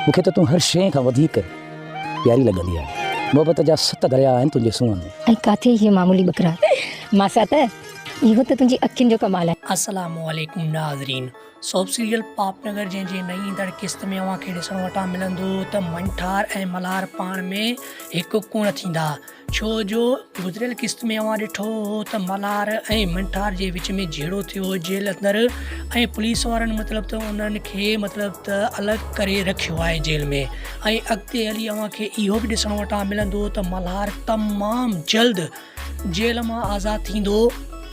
مون کي ته تون هر شيء کان وڌيڪ پياري لڳندي آهين. محبت جا ست درياء آهن تنهنجي سونهن ۾. ۽ ڪاٿي هيء معمولي ٻڪرار. ماسات، اهو ته تنهنجي اکين جو ڪمال آهي. السلام عليڪم ناظرين سوپ سيريل پاپ نگر جنهن جي نئين ايندڙ قسط ۾ اوهان کي ڏسڻ وٽان ملندو ته منٺار ۽ ملهار پاڻ ۾ هڪ ڪونه ٿيندا ڇو جو گذريل قسط ۾ اوهان ڏٺو هو ته ملهار ۽ منٺار جي وچ ۾ جهيڙو ٿيو هو جيل اندر ۽ پوليس وارن مطلب ته انهن کي مطلب ته الڳ ڪري رکيو آهي جيل ۾ ۽ اڳتي هلي اوهان کي اهو به ڏسڻ وٽان ملندو ته ملهار تمام جلد جيل مان آزاد ٿيندو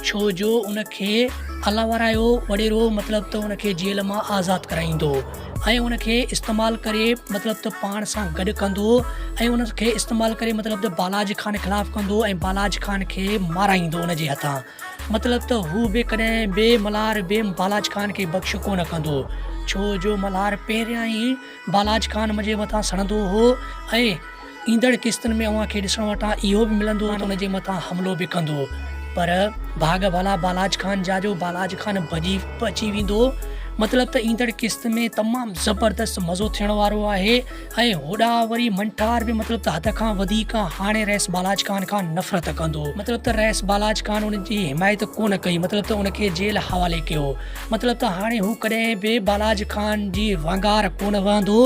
ڇو جو ان کي الله ورايو وڏيرو مطلب ته ان کي جيل مان آزاد ڪرائيندو ۽ ان کي استعمال ڪري مطلب ته پاڻ سان گڏ ڪندو ۽ ان کي استعمال ڪري مطلب ته بالاج خان خلاف ڪندو ۽ بالاج خان کي مارائيندو ان جي هٿان مطلب ته هو به ڪڏهن به ملهار به بالاج خان کي بخش ڪونه ڪندو ڇو جو ملهار پهريان ئي بالاج خان منهنجي مٿان سڙندو هو ۽ ايندڙ قسطن ۾ اوهان کي ڏسڻ وٽان اهو به ملندو ته ان جي مٿان حملو به ڪندو پر ڀاڳ ڀلا بالاچ خان جا جو بالاچ خان ڀڄي بچي ويندو مطلب ته ايندڙ قسط ۾ تمام زبردست مزو ٿيڻ وارو آهي ۽ هوڏانهن وري منٺار به مطلب ته حد کان وڌيڪ هاڻي رئيس بالاچ خان کان نفرت ڪندو مطلب ته رئيس بالاچ خان ان جي حمايت ڪونه ڪئي مطلب ته ان کي جيل حوالي ڪيو مطلب ته هاڻي هو ڪڏهن به بالاچ خان جي وانگار ڪونه وهندو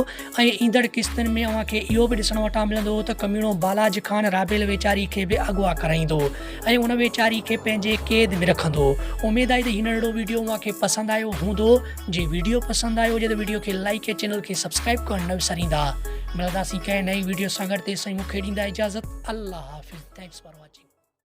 ۽ ايندڙ قسطن ۾ اوهان کي اهو به ڏسڻ وٽان ملندو ته ڪميڻو بالاج خان رابيل ويچاري کي به اغوا ڪرائيندو ۽ ان ويچاري کي پنهنجي قيد ۾ رکندو. اميد آهي ته هي ننڍڙو ويڊيو اوهان کي پسند آيو هوندو. جي ويڊيو پسند آيو هجي ته ويڊيو کي لائيڪ ۽ چينل کي سبسڪرائيب ڪرڻ نه وساريندا. ملنداسين ڪنهن نئين ويڊيو سان گڏ تيستائين مون کي ڏيندا اجازت. الله حافظ. Thanks for watching.